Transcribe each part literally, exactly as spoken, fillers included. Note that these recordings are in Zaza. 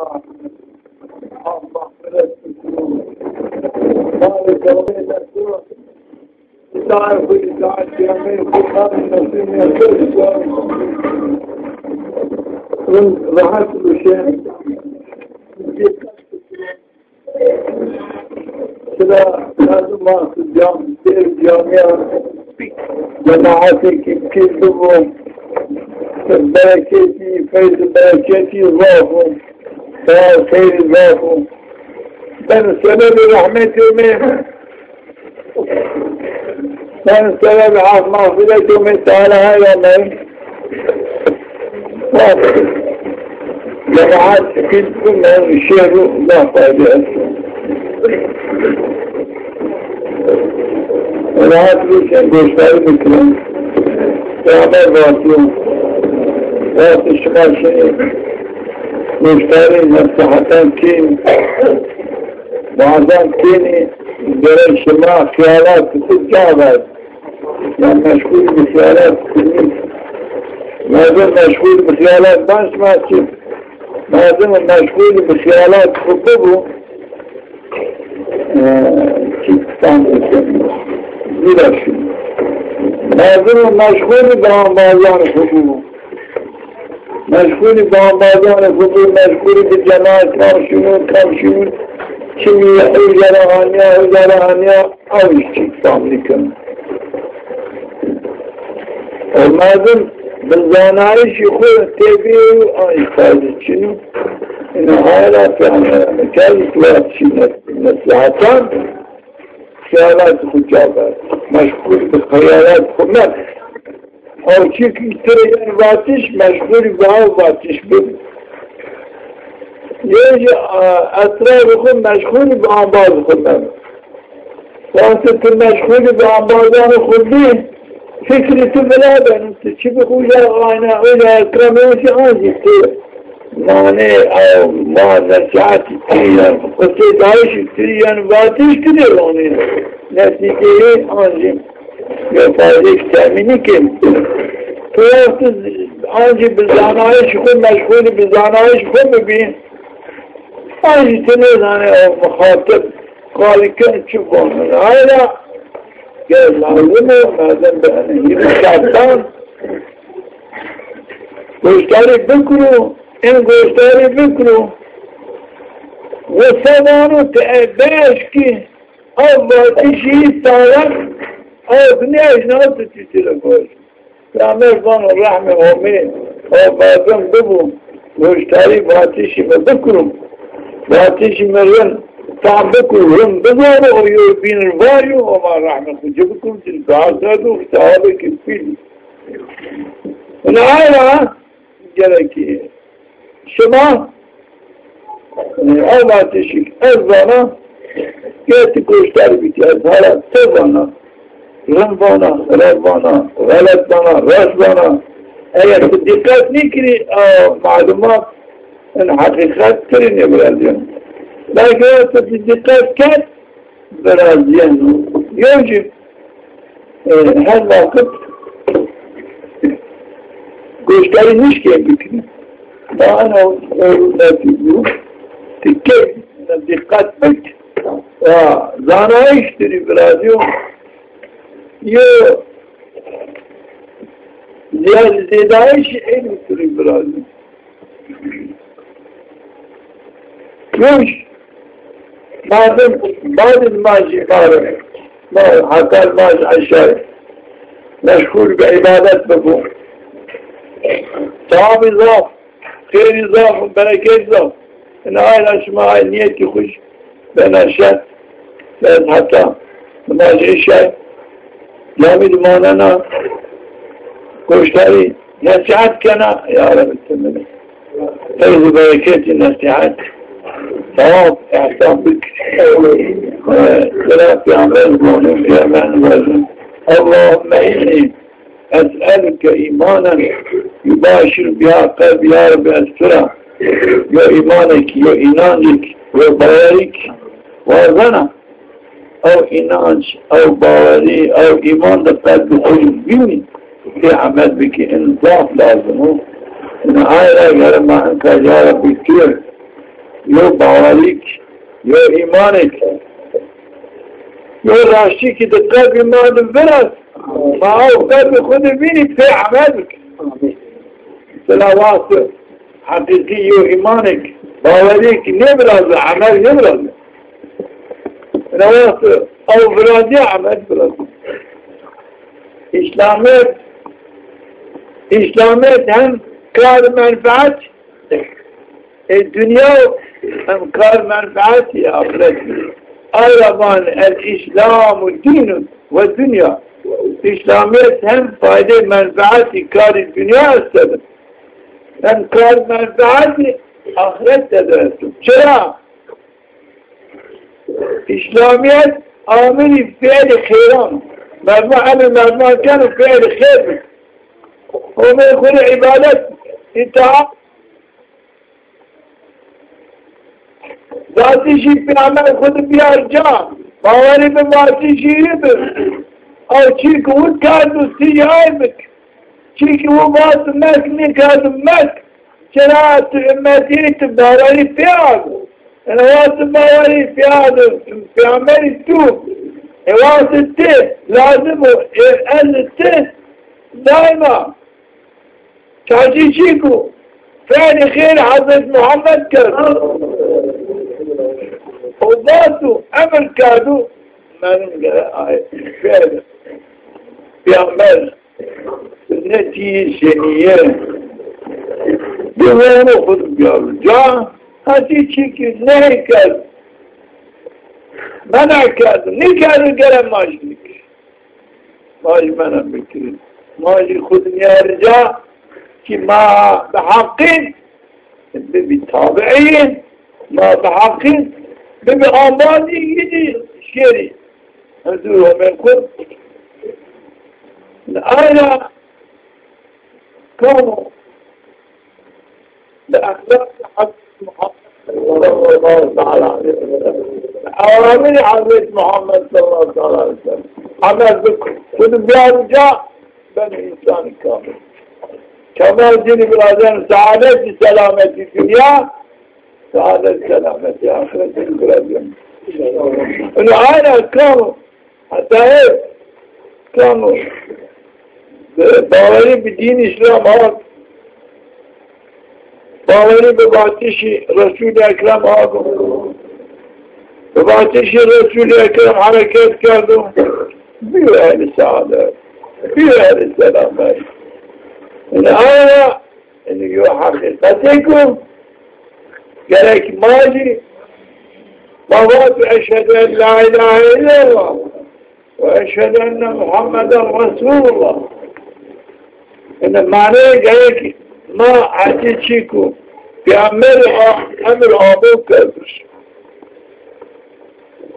Rahat bir şey. Sıra lazım var. Cam, dev camiye, cemaatê ki pîl bibo, bereketî, feyz û bereketî zaf o. Xeyr, xeyrî zaf o. Ben sebebê rehmetê me. Ben sebebê af mağfiretê me Teala hayra me. Bak, cemaat fikir bilmeyen şehru Allah fayda etsin. Rahat bir şey gösterdi ki. Beraber bakıyorum. Vakti şima şimdi gösterdi nasihatan ki bazen kênî gerek şima xeyalat xu ca ver. Ya meşgul bi xeyalat xu nî. Lazim meşgul bi xeyalat ben şima çi? Lazim meşgul bi xeyalat xu bibu. Ee, çi tam zira şu. Lazim meşgul bi ambazan xu bibu. Meşgulî bi ambazanê xu bû, meşgulî bi cemaat kam şinû, kam şinû, çimî uca ra anîya, uca ra anîya, ew jî çîk fam nîkeno. O merdim bi zanayîşî xu têbî û an jî fayde çin o. Ina aye ra peyxamberane kerdî tu vatişî nes-, nesîhetan, xeyalat xu ca ver. Meşgul bi xeyalat xu meb. Ew çî ki tu rê yen vatiş, meşgulî bi ew vatiş bibi. Yê jî, a, etrafê xu meşgulî bi ambazê xu mebe. Wextê tu meşgulî bi ambazanê xu bî, fikrî tu vila beno. Tu çi bi xu uca ayna, uca ekranê jî an jî tu nanê, ew, ma nesîhetî tu yen, qisê dayîşî tu yen vatiş tu dê ronî. Netîceyê an jî yo faydeyêk temînî kên. Tu wextî ancî bi zanayîş xwu meşxulî, bi zanayîş xwu bibî, ancî ti nêzanê ew mixatib qalî ken çi vano. Ayra ke lazim o merdim bi enê hîrê şertan goşdarî bikiro, ên goşdarî bikiro. Wisa vano ti ey bieşkî, ew vatişî sağlam, ew nêeşna tu çi têlefoş. Peyxamber vano rehmê Homê, ew merdim bibû, goşdarî vatişî mi bikiro. Vatişî mi rind tam bikiro, rind bizano, o yo bîn ir vajo, Homa rehmê xwu ci bikiro, ci dua kerdo, sahabekî pîl. Ina ay ra, gerekî şima, e, ew vatişî ez vana, ke ti goşdar bî, ez hala ti vana, rind vana, xirab vana, xelet vana, rast vana. Eger ti dîqet nêkirî, a, malumat in heqîqet kirî nêvirazîyeno. Belkî ti dîqet kerd, virazîyeno. Yew jî, e, her waqit goşdarî nişkên bikirî. Ma ena hurmetî bû. Ti key dîqet bik. Ya, zanayîş tu rî virazîyo. Yo, zîyad-, zêdayîş ênî tu rî virazîyo. Kuş, lazim, lazim ma jî ma rê, ma hetal ma jî eşay meşgul bi îbadet bibû. Sewabî zaf, xêrî zaf, bereketî zaf. Ina ay ra şima ay nîyetî xwu jî bena şert. Ez heta nimajê îşay camî de manena, goşdarî nesîhet kena, ya Rebbi ti mi rê feyz û bereketî nesîhet, sewab, îhsan bik. E, sira Peyxamber zî vano, Peyxamber vano, Allahümme inni es'eluke îmanen yubaşiru biha qelbî, ya Rebbi ez tu ra yo îmanêk, yo înancêk, yo bawerîk wazena. Ew înanc, ew bawerî, ew îman di qelbê xwu de bînî, ti emel bikî, in zaf lazim o. Ina ay ra gere ma inka ya Rebbî tu Yo bawerîk, yo îmanêk, yo raştîkî di qelbî ma di viraz, ma ew qelbî xwu di vînî pê emel bik. Sila wexti heqîqî yo îmanêk, bawerîkî nêviraze, emel nêviraze. Ina wexti ew virazîya, emel viraze. Îslamîyet, Îslamîyet hem kar menfeet, e, dinya hem kar menfeetî axiret. Ay ra van el Îslamu dînun ve dinya. Îslamîyet hem faydê menfeetî karî dinya estedin. Hem kar menfeetî axiret de esto. Çira? Îslamîyet amirî fiilî xêran. Merdiman emir merdiman keno fiilî xêr bik. Homê xwu rê îbadet, îtaat. Vatişî pêxember xwu di biyar ca. Bawerî bi vatişî yi bi. Ew çî ki wu kerdo ti yay bik. Çî ki wu vat mek nêkerdo mek. Çira tu ummetî, tu bawerî pê ard. Ena wa tu bawerî pê ard, pêxemberî tu. E wextê ti lazim o, e ez ti daîma. Çarşî çî ku fêlî xêr Hezret Muhammed kerd. O vat û emir kerd û merin gere ay fêl pêxember. Sunnetî senîye. Bi vano xwu di biyaro ca, hetî çîkî nehy kerd, mena kerd, nîkerd gere ma jî bikir. Ma jî mena bikir. Ma jî xwu di nîyarî ca ki ma bi heqî bibî tabiî, ma bi heqî bibî ambazî yînî şêrî. Huzur Homê xwu. Ayna kamo bi exlaqî Hezret Muhammed sallallahu teala aleyhi ve sellem. Bi ewamîrî Hezret Muhammed sallallahu teala aleyhi ve sellem. Emel bik, xwu di biyaro ca, beno însanî kamil. Kemal cinî virazen, seadetî selametî dinya, seadet selametî axiretî virazen. Ino ayna kamo, heta ê kamo, e, bawerî bi dîn Îslam hat, bawerî bi vatişî Resûlî Ekrem hat, bi vatişî Resûlî Ekrem hereket kerdo, bîyo ehlî seadet, bîyo ehlî selamet. Yanî aya, yanî yo heqîqetêk o, gerek ma jî ma vato eşhedü en la îlahe îllallah. Ve eşhedü enne Muhammeden Resulullah. Yanî manê gerek ma hetî çî ku Peyxamber a-, emir amo kerdiş.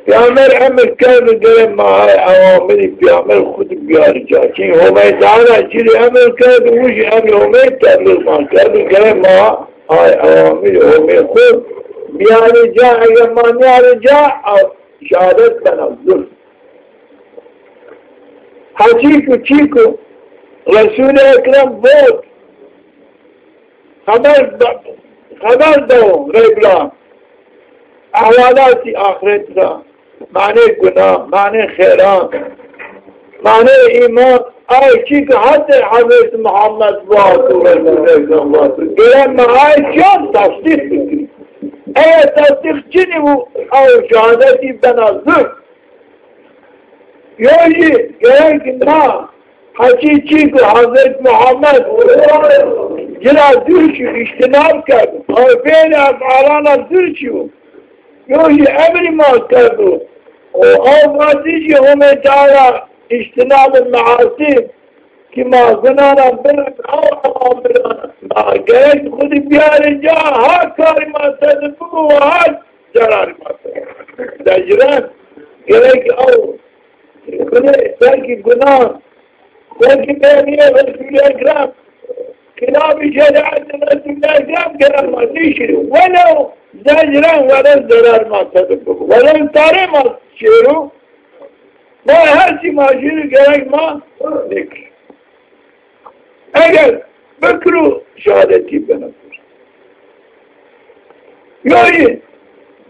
Peyxamber emir kerdi, gerek ma ay ewamirî Peyxamber xwu di biyarî ca. Çin Homey Teala ci rê emir kerdi, wu jî emrê Homey teblîx ma kerdi, gerek ma ay ewamirî Homey xwu biyarî ca, eger ma nîyarî ca, ew şehadet bena zulm. Hetî ku çî ku Resûlê Ekrem vot, xeber da-, xeber dawo rey ra, ehwalatî axiret ra, manê guna, manê xêran, manê îman, ay çî ki hetê Hezret Muhammed vato, Resûlê Ekrem vato. Gerek ma ay çîyan tasdîq bikirî. Eger tasdîq çinî bû, ew şehadetî bena zulm. Yo jî gerek ma heçî çî ku Hezret Muhammed ci ra dûr çî, îctînab kerd. Ew fêlê ef'alan ra dûr çî. Yo jî emrî ma kerdo. Û ew vatî jî Homê Teala îctînabê measî ki ma gunana birin, ew ewamiran ma gerek xwu di biyarê ca, ha karî ma tede bibo, ha zerarî ma tede. Zecren, gerek ew gune, senkî gunan, senkî bêrîyê Resûlî Ekrem, xilafî şerîetê Resûlî Ekrem gerek ma nêşirî. Welew zecren, welew zerar ma tede bibo. Welew tarê ma şêro, ma her çî ma şêro gerek ma nêkir. Eger bikiro, şehadetî bena zulm. Yo yî,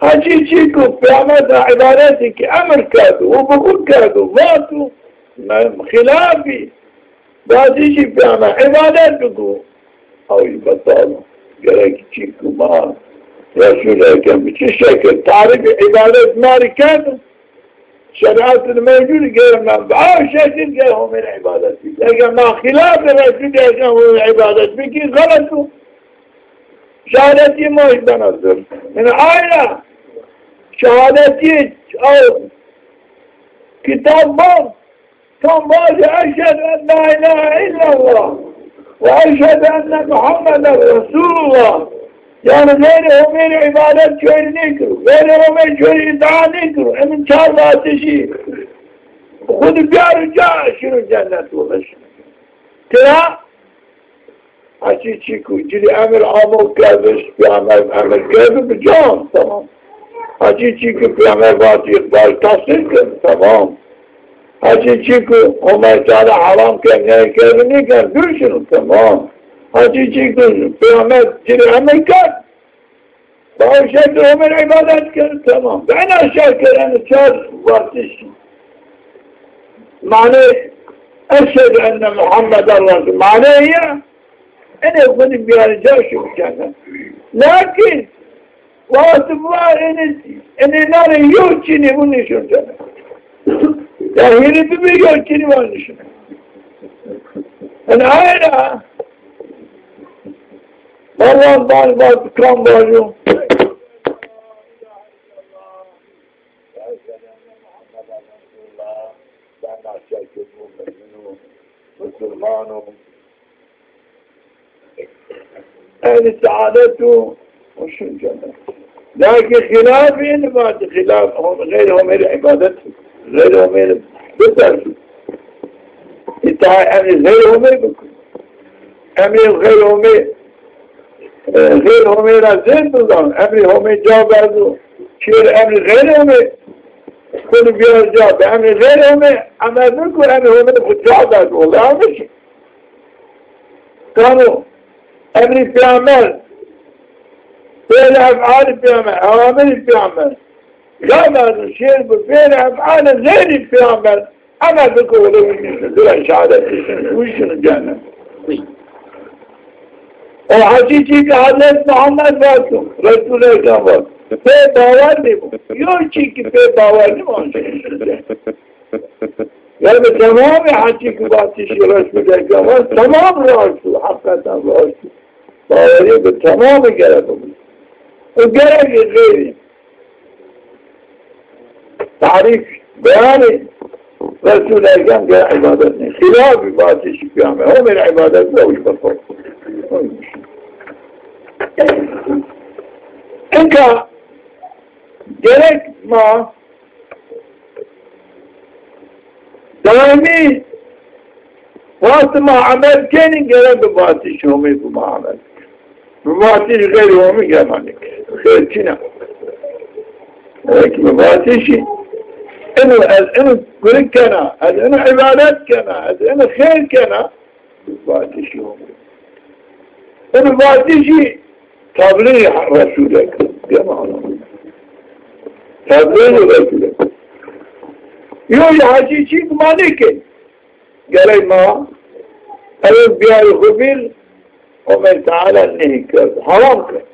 heçî çî ku Peyxamber ra îbadetî ki emir kerdo û bi xwu kerdo, vato, me xîlafî vatişî Peyxamber îbadet biko, ew yî betal o. Gerek çî ku ma Resul Ekrem bi çi şekil tarîfî îbadet ma rê kerdo, şerîetê mewcûd gere ma bi ew şekil gere Homê rê îbadet bikî. Eger ma xîlafê Resul Ekrem Homê rê îbadet bikî, xelet o. Şehadetî ma jî bena zor. Yanî ayna şehadetî ew kitab van, tam vajî eşhedü en la îlahe îllallah ve eşhedü enne Muhammeden Resulullah. Yanî xeyrê Homê rê îbadet çewrî nêkiro. Xeyrê Homê çewrî îtîat nêkiro. Emin çar vatişî xwu di biyaro ca, şino cennet wele şino. Tira Heçî çî ku ci rê emir amo kerdiş, Peyxamber emir kerdi, bi can, tamam. Heçî çî ku Peyxamber vatî, vaj tasdîq kerd, tamam. Heçî çî ku Homay Teala heram kerd, nehî kerd, nêkerd, dûr şino, tamam. Heçî çî ku Peyxamber ci rê emir kerd, Baş etti, Homê rê îbadet kerd, tamam. Bi ena şekil, ena çar vatişî. Manê eşhedü enne Muhammeden Resul. Manê ya, enê xwu di biyarî ca, şino cennet. Lakin, wextî va enê, enê nare yo çinî, bu nêşon cennet. Ya hîrê bibi yo çinî, va nêşon. Ena ayra, Merwan van, van kam vajo. Musulman o. Ehlî seadet o, o şin cennet. Lakin xîlafî eni vatî, xîlaf, hom-, xeyrê Homê rê îbadet, xeyrê Homê rê biterso. Îtaet emrê xeyrê Homê biko. Emrê xeyrê Homê, e, xeyrê Homê ra zêd bizan. Emrê Homê ca berdo. Çiyê rê emrê xeyrê Homê xwu di biyar ca, bi emrê xeyrê Homê emel biko, emrê Homê xwu ca berdo. Wela yanlış. Kano emrê Peyxamber, fêl efalê Peyxamber, ewamirê Peyxamber. Ya merdim şêr bi fêl efalê xeyrê Peyxamber emel biko, wele wî nîşin, dira şehadet nîşin, wî şino cennet. O heçî çî ki Hezret Muhammed vato, Resul Ekrem vato, pê bawer nêbo. Yo çî ki pê bawer nêbo, an şino cennet. Ya bi temamî heçî ki vatişî Resul Ekrem va, temam raşt o, heqîqeten raşt o. Bawerî bi temamî gere bibo. O gerek xeyrî tarîf, beyanî Resul Ekrem gere îbadet nê. Xîlafî vatişî Peyxamber, Homê rê îbadet bi, ew jî betal. Inka gerek ma daîmî wextî ma emel kenî, gere bi vatişî Homê bi ma emel kenî. Bi vatişî xeyrê Homê gere ma nêkenî. Xeyr çin a. Belkî bi vatişî eno ez eno gurik kena, ez eno îbadet kena, ez eno xeyr kena. Vatişî Homê. Eno vatişî teblîxî Resûl Ekrem. Dema ana. Teblîxî Resûl Ekrem. Yo yî heçî çî ki ma nêkenî. Gerek ma ewil biyarî xwu bîr, Homay Teala nehî kerd, heram kerd.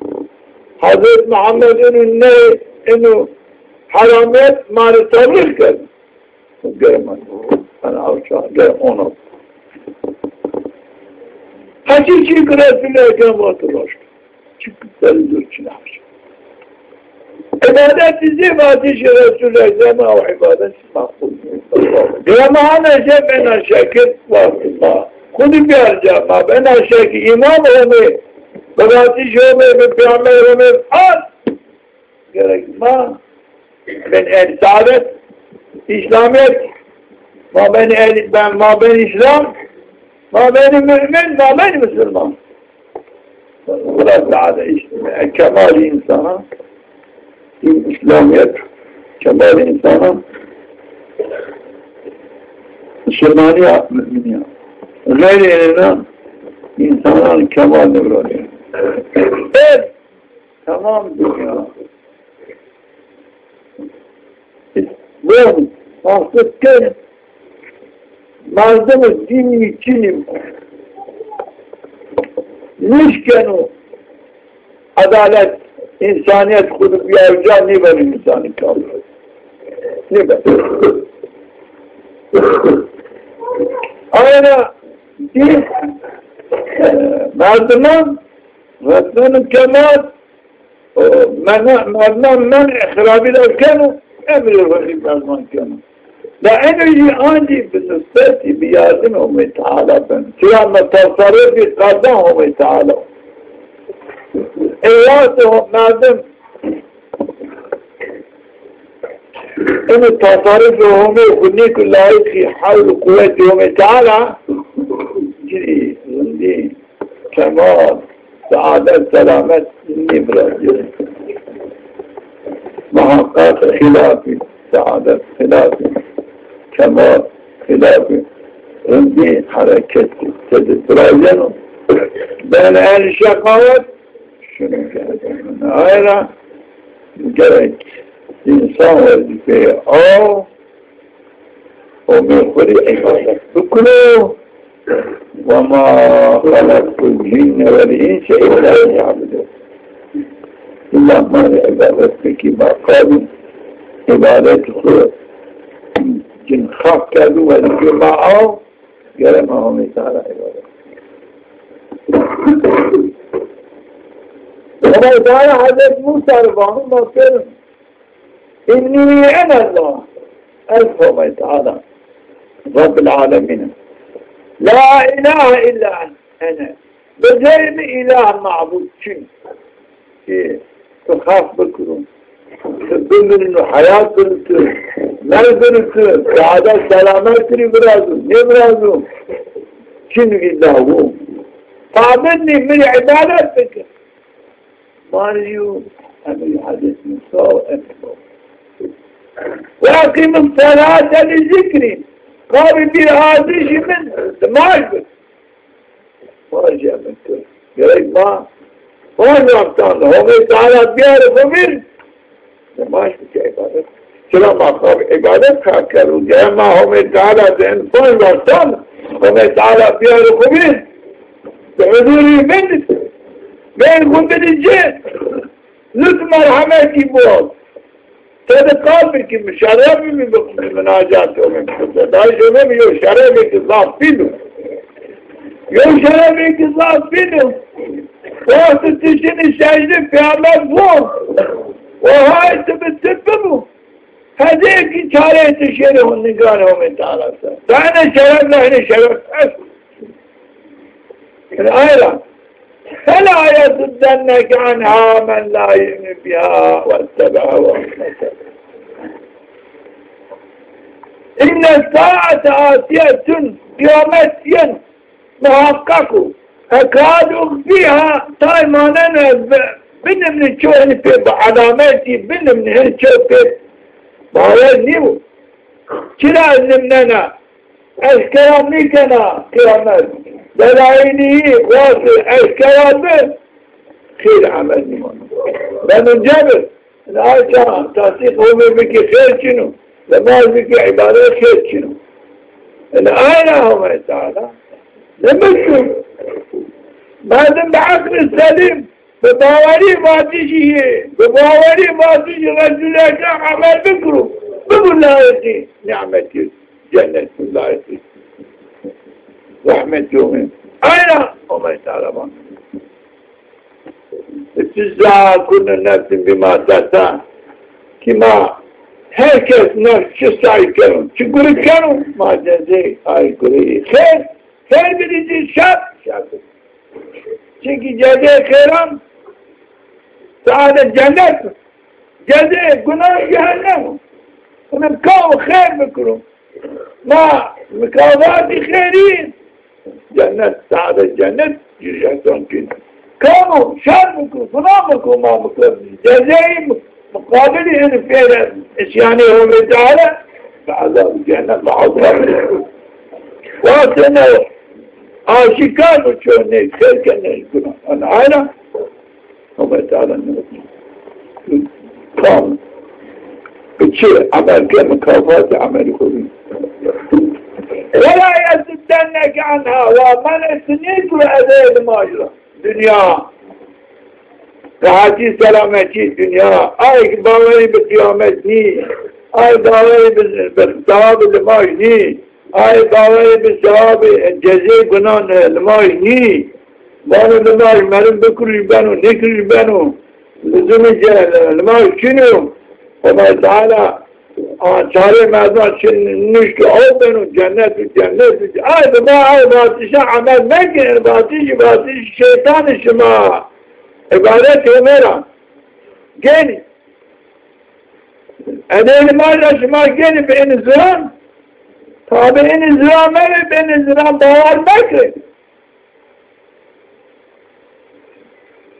Hezret Muhammed eno nehî, eno heramîyet ma rê teblîx kerd. Gerek ma, yanî, ew ça, gerek ona. Heçî çî ki Resûl Ekrem vato raşt. Çik serî zor çin a. Îbadetî zî vatişî Resûl Ekrem, ew îbadetî meqbul nîyo. Gerek ma ena şe bena şekil vatî ma. Xwu di biyar ca ma bena şekil îmam Homê, bi vatişî Homê, bi peyxamber Homê vat. Gerek ma ben ehlî seadet, îslamîyet, ma ben ehlî, ben, ma ben îslam, ma ben mu'min, ma ben musulman. Wela seadet, îs-, kemalî însana, îslamîyet, kemalî însana, musulmanî ya, mu'minî ya. Xeyrê ena însanan kemal nêviranîyo. Ev Tamam dinya. Bon, maqsud ke merdim dînî çinî nişkeno adalet, însanîyet xwu de biyaro ca, nêbeno însanî kamil. Nêbeno. Ayna dî, e, merdiman resmeno kemal, o, mena-, merdiman men'ê xirabî ra keno, emrê xirabî merdiman keno. La eno jî ancî bi nusretî, bi yardimê Homê Teala beno. Çira ma tasarrufî qerdan Homê Teala. Ê wexto merdim eno tasarrufê Homê xwu nêko layiqî hewl û quwetê Homê Teala, ci rê rindî, kemal, seadet, selamet nêvirazîyo. Muheqeq xîlafî seadet, xîlafî kemal, xîlafî rindî, hereketî tede virazîyeno. Beno enî şeqawet, şunu gerek. Aye ra gerek însan wezîfeyê aw, Homê xwu rê îbadet bikiro. وما خلقت الجن والإنس إلا ليعبدون. Îlla ma rê îbadet bikî, ma qal îbadet xwu cin xak kerdo, wezîfê ma aw, gere ma Homê Teala îbadet. Homê Teala Hezret Musa rê vano, ma pêrin. إني أنا الله. Ez Homê Teala, Rebbul Alemîn im. لا إله إلا أنا. Bi xeyrî mi îlah, mabûd çin. Ki tu xelq bikiro, tu bimirino, heyat biri tu, merg biri tu, seadet selamet tu rê virazo, nêvirazo. Çin îlah o. فاعبدني, mi rê îbadet bike. Ma rê yo emrê Hezret Musa û emrê Musa. وأقم الصلاة لذكري. Qabî bîr ardişî min, nimaj bik. Nimaj ya min tu. Gerek ma panc wextan Homê Teala biyarê xwu vîr. Nimaj bike, îbadet. Çira ma xab îbadet kar kero. Gere ma Homê Teala di en panc wextan Homê Teala biyarê xwu vîr. Di huzurî min, mêr xwu bidî ci. Lutf merhemetî bol. Tede qal bikî, muşerref bibî bi munacatê Homê. Sedayê Homê yo şerefêkî zaf pîl o. Yo şerefêkî zaf pîl o. Wextê tu şinî secde Peyxamber von. Wa hay tu bi tu bibo. Hezêkî çareyê tu şêrê hon nîganê Homê Teala ser. Tane şeref, nehne şeref est. Yanî aye ra, فلا يصدنك عنها من لا يؤمن بها واتبع هواه. إن الساعة آتية, qiyamet yen, muheqeq o. أكاد أخفيها, tay maneno ez bi-, binimnî ço, hinî pê bi elametî binimnî, hinî ço pê bawer nîyo. Çira ez nimnena? Eşkera nêkena qiyamet. Delayîlî yî wextê eşkera bi, xêr emel nîmano. Beno cebir. Yanî aye çax tasdîq Homê bikî xêr çin o. Nimaj bikî, îbadet, xêr çin o. Yanî aye ra Homê Teala nimit o. Merdim bi eqlî selîm, bi bawerî vatişî yê, bi bawerî vatişî Resûlî Ekrem emel bikiro, bibo layiqî nîmetî cennet, layiqî rehmetî Homê. Aye ra Homê Teala vano: تجزى كل نفس بما تسعى. Kî ma her kes nefs çi say keno, çi gure keno, ma cezayê ay gureyî. Xêr, xêr bidî ci, şer, şer bidî. Çimkî cezayê xêran seadet cennet o. Cezayê gunan cehennem o. Ino kam xêr bikiro, ma mikafatî xêrî cennet, seadet cennet ci rê îhsan keno. Kam o şer bikiro, gunan bikiro, ma bikiro cezayê muqabilî, yanî fêrê îsyanê Homê Teala bi ezabî cennet, bi ezabî. Wextê ne aşîkar bi, ço nê xêr ke nê gunan. Yanî aye ra Homay Teala nêwazeno. Kam bi çi emel ke, mukafatê emelî xo bî. ولا يصدنك عنها, wa menê ti nêkiro edeyê limaj ra. Dinya. Rehetî, selametî dinya. Ay ki bawerî bi qiyamet nî. Ay bawerî bi, bi sewabê limaj nî. Ay bawerî bi sewabê cezê gunan, e, limaj nî. Vano limaj merim bikirij beno, nêkirij beno. Lizimê ce-, limaj çin o. Homay Teala a çarê merdiman çin nuşto, aw beno, cennet û cennet û ce-, ay bi ma ay vatişa emel mekin, vatişî, vatişî şeytanî şima. Îbadet Homê ra. Genî. Edeyê limaj ra şima genî bi inî ziran. Tabî inî ziran mebe, bi inî ziran bawer meke.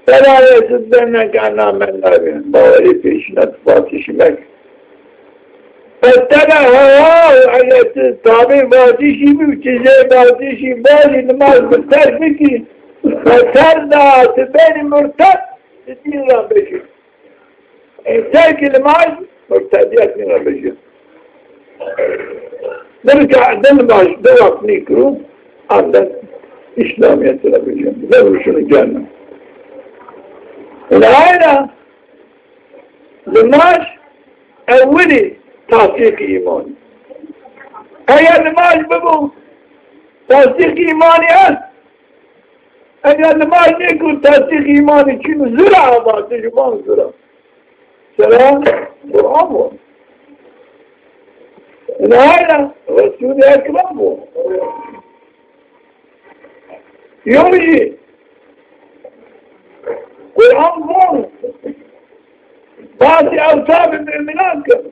فلا يصدنك عنها من لا يؤمن. Bawerî pêşîna ti vatişî meke. فاتبع هواه, eger ti tabî vatişî bî, çizê vatişî, bazî nimaj bi terk bikî, فتردى, ti benî murted, ti dîn ra bejî. Ê terkê limaj murtedîyet nîna vejîyo. Di rika-, di limaj di wext nîkiro, ande îslamîyet ra vejîyo. Nêvuruşino cehnem. Ina ay ra limaj ewilî tasdîqî îmanî. Eger limaj bibo, tasdîqî îmanî est. Eger nimaj nêkun, tesdîq îmanî çin o, zira vatişî van zira. Sera Quran von. Ina ay ra Resul-i Ekrem von. Yewjî Quran von. Bazî ewsafê muminan keno.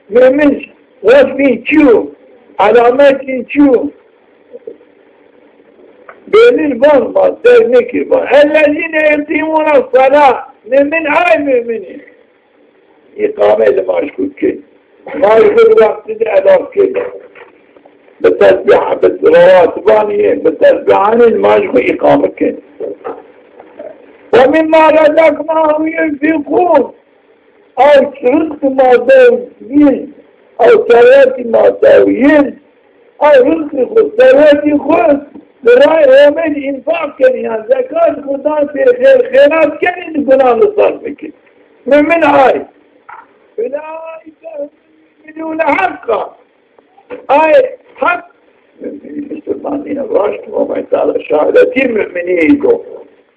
Mumin wesfî çi yo? Elametî çi yo? Belî van, ma derg nêkir van. Ellezîne yuqîmûne selâ. Mumin ay muminî. Îqamê limaj xwu kên. Limaj xwu di wextî de eda kên. Bi tesbîh, bi rewatibanî, bi tesbîhanê limaj xwu îqame kên. Ve mimma rezeknahum yunfikûn. Ew rizqî ma dew yin, ew serwetî ma dew yin, ew rizqî xwu, serwetî xwu li rayê Homê de înfaq kenî, yan zekat xwu dan pê xêr, xêrat kenî, di gunan li sarf bikin. Mumin ay. Ulaîke humul mu'minûne heqqa. Ay heq muminî, musulmanî raşt, Homay Teala şehadetî muminî do.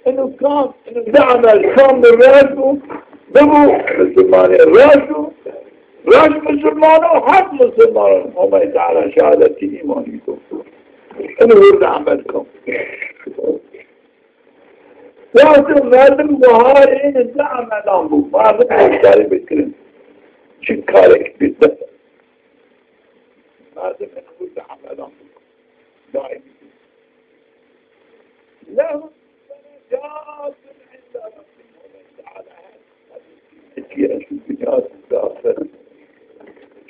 Ino kam, ino di emel kam bi raşt bû, bibo musulmanê raşt û raşt musulman o, heq musulman o. Homay Teala şehadetî îmanî do. Ino wir di emel kam. Wexto merdim buharê ino di emelan bû, merdim hoşdarî bikirin. Çi karek bî. Merdim ino wir di emelan bû. Daîmî. Lehum derecatun inde rabbihim. Qîmetî esto, dinya de axiret.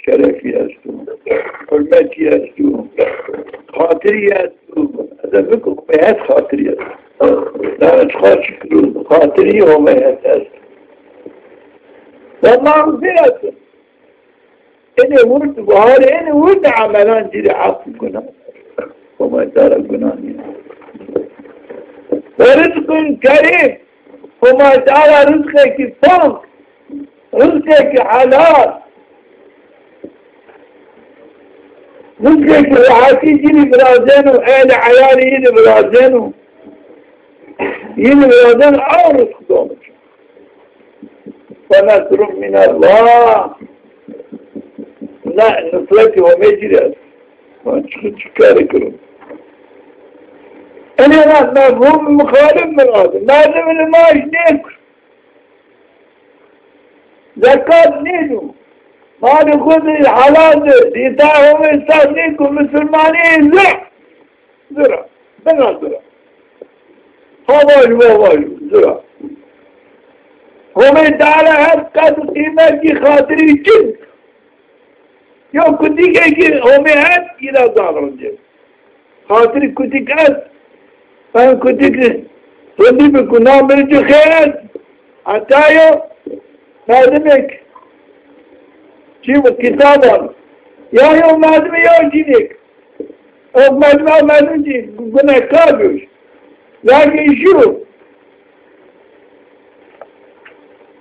Şerefî esto, hurmetî esto, xatirî esto. Ez ê biko, Homê het xatirî esto. Dana çiqa şikir o, xatirî Homê het esto. Ve mexfîretun. Enê wird, buharê enê wird emelan ci rê efw, guna. Homay Teala guna nîya. Ve rizqun kerîm. Homay Teala rizqekî pak, rizqekî helal, rizqekî rehetî ci rê virazeno, ehlî eyalî yi rê virazeno. Yi rê virazeno, ew rizq dono. Ve nesrun minellah. Na, nusretî Homê ci rê est. Ma çi, çi karê kiro. Enê ra mefhûm muxalif mirad. Merdim limaj nêkir. Zekat nêdo. Malê xwu di helal di. Îtaê Homê ser nêko, musulmanî zira. Zira. Bina zira. Ha vaj, va vaj, zira. Homê Teala het qedr qîmetî xatirî çin. Yo kutikekî Homê het îra zaf rind ê. Xatirî kutik est. Em kutik Rindî biko, nam beno ci xêret. Heta yo merdimek çî bi kitaban. Ya yo merdimê ya cinêk. O merdim, o merdim zî gunekar bîyo. Lakin jû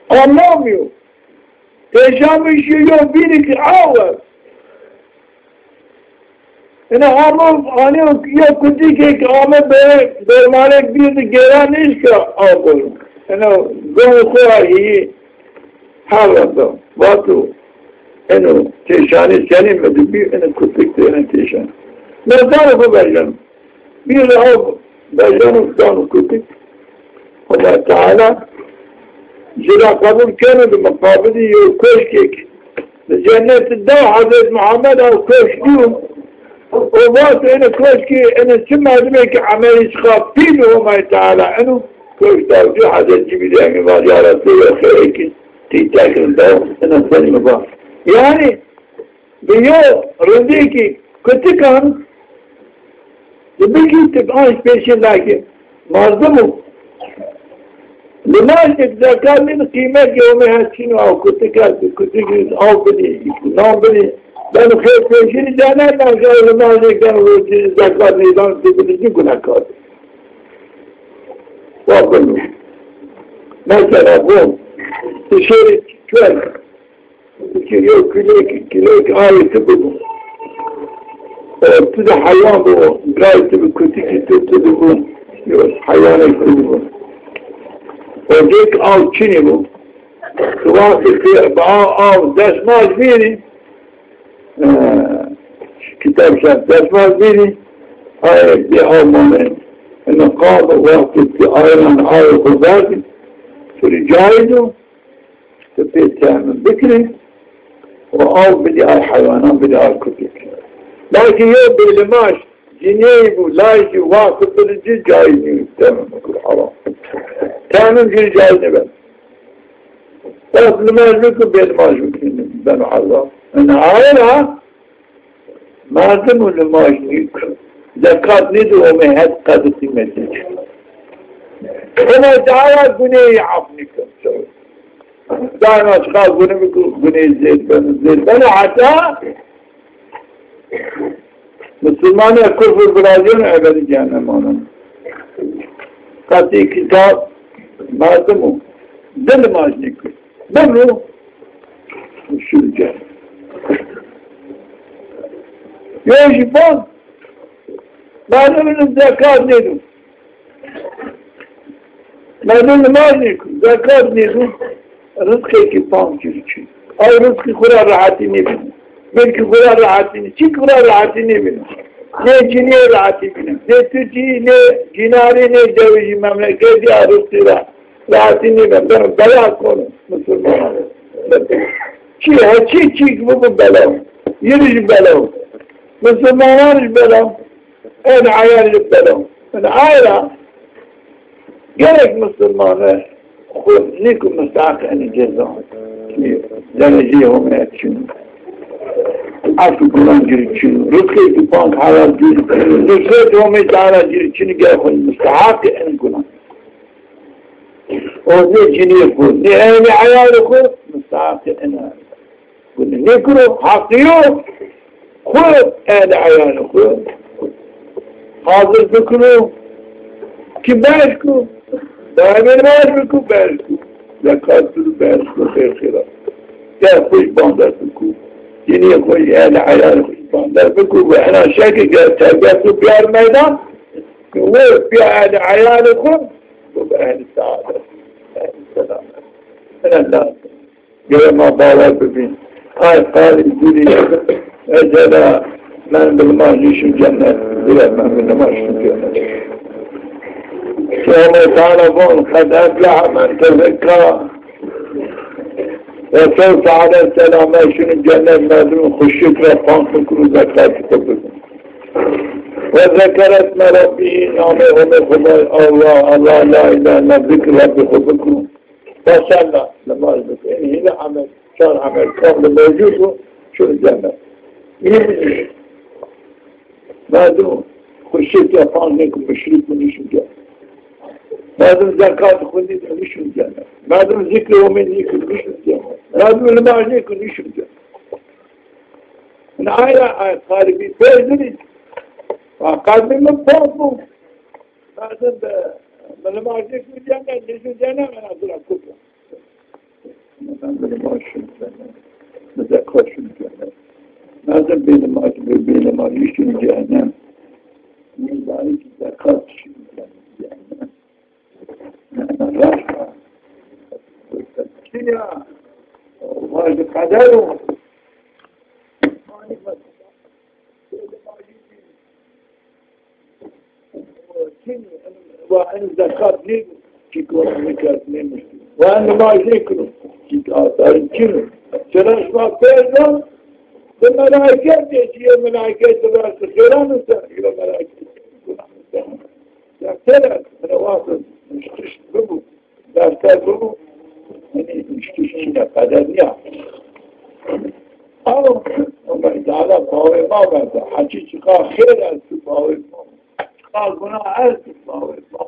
anlamîyo. Pêşan bî, jû yo bînî ki aw est. Ina amo, anî yo kutikê ki ame be dormalek bîr di gêra nêşka aw beno. Ina gon xo ra hîyî. Her wexta vato, eno têşanê senî mi di bî, eno kutik de eno têşan. Mezarê xo vejeno. Bîr aw vejeno, dano kutik. Homa Teala ci ra qebul keno, di miqabilî yo koşkêk di cennet de Hezret Muhammed aw koşk dîyo. O vato eno koşkî, eno çi merdimê ki emelî çiqa pîl Homay Teala eno koşk daw ci. Hezret Cibrîl Emîn va, ya Resûlê xêrê ki tî tekir daw, eno senî mi va. Yanî bi yo rindêkî kutikan di bigî, ti anc pêşî, lakî merdimo limaj ê zekat nêdi, qîmet yewmê het çin o, aw kutik est, kutik aw bidî, nam bidî. Beno xêr pêşînî cennet, ancî limaj ê keno, zekat nêdano, ti bidî ci gunekar. Wa beno. Mesela bon, ti şêrî çuwek Ti yo kilêk, kilêk ayê ti bibo. E, ti de heywan bo, gayê ti bi, kutikî ti, ti de bo. Yo, heywanêk ti de bo. O cêk aw çinî bo. Ti wextê ti bi aw, aw destmaj bînî. E, kitab şer destmaj bînî. Ayê bê aw mane. Eno qab wextê ti ayran ayê xo verdî. Ti rê cayîz o. Ti pê temim bikirî û aw bidî ay heywanan, bidî ay kutik. Belkî yew bêlimaj cinîyeyî bû, lajî, wextî bidî ci, cayîz nîyo, temim bikir, heram. Temim ci rê cayîz nêbeno. Bes limaj bikir, bêlimaj bikir, beno heram. Yanî aye ra Merdim û limaj nîk, zekat nêdo, Homê het qedr qîmetî. Homay Teala guneyî ef nîkeno. Daîma çiqa gune biko, guneyî zêd beno, zêd beno, heta misilmanî kufr virazîyeno, ebedî cehennem ameno. Qetî kitab merdim o di limaj nîk. Bimro, şû ci. Yo jî van, merdim zekat nêdo. Merdim nimaj nêko, zekat nêdo. Rizqêkî panc ci rê çin. Ay rizqî xwu ra rehetî nêbîno. Belkî xwu ra rehetî nê-, çîk xwu ra rehetî nêbîno. Nê cinîye rehetî bîno. Nê tu cî, nê cînarî, nê dewicî memleketî a rizqî ra rehetî nêbîno. Beno bela kono misilmanan. Çî, heçî çîk bibo bela o. Yi rê jî bela o. Misilmanan rê jî bela o. Ehl eyal rê bela o. Yanî ay ra gerek misilmane xwu nîko misteheq enê ceza. Dereceyê Homê het çin o. Efû gunan ci rê çin o. Rizqêkî panc helal ci rê çin o. Nusret Homê Teala ci rê çin o, gerek xwu misteheq enê gunan. O nê cinîyê xwu, nê ehlî eyalê xwu misteheq enê. Gunî nêkiro, heqî yo, xwu, ehlî eyalê xwu hazir bikiro ki berz ko, daîmê berz biko, berz ko. Zekat biro, berz ko, xêr xêra. Ger xwu jî bander biko. Cinîyê xwu jî, ehlî eyalê xwu jî bander biko. Ve ena şekil ger terbîyet biyar meydan, ki wi biya ehlî eyalê xwu, wi bi ehlî seadet, ehlî selamet. Ena lazim. Gere ma bawer bibîn. Ay qalî gulî, ecela men bi limaj nîşim cennet, bire men bi limaj nîşim cennet. Homê Teala von, "Qed efleha men tezekka." Ve sew saade selamê şino cennet, merdim xwu şikr ra panc bikiro, zekatî xwu bikiro. Ve zekere isme rabbîhî, namê Homê xwu, Allah, Allah, la îlahe illa, zikr Rabbî xwu bikiro. Fesella, limaj bikir. Enî hîrê emel, çar emel kamil mewcud bo, şino cennet. Merdim xwu şirk ya, panc nêko, muşrîk bo, nîşin cennet. Merdim zekat xwu nîdî, nişûn cene. Merdim zikr Homê nîkir, nişûn cene. Merdim nimaj nîkir, nişûn cene. Ina aya, aya qalbî pêzirî. Wa qalbî mi pak bû. Merdim de mi nimaj nîkir cene, nişûn cene, ena zira kufr. Merdim nimaj şûn cene. Mi zekat şûn cene. Merdim bê nimaj, bê, bê nimaj nişûn cene. Mi zayî zekat şûn cene. Raşt a. Çinya, vajî qeder o. Çinya, wa en zekat nêdo, çîk wena nikerd nêmişt. Wa en nimaj nêkiro, çîk asayî çin o. Çira şima pêr de, di melaiket de, çi yê melaiket de, xêran o ser, yo melaiket de, gunah o ser. Ya tera, ena wexto niştiş bibo, derser bibo, yanî niştiş çîne, qeder nîya. Ama Allah Teala bawê ma verda, heçî çiqa xêr esto bawê ma, çiqa gunah esto bawê ma.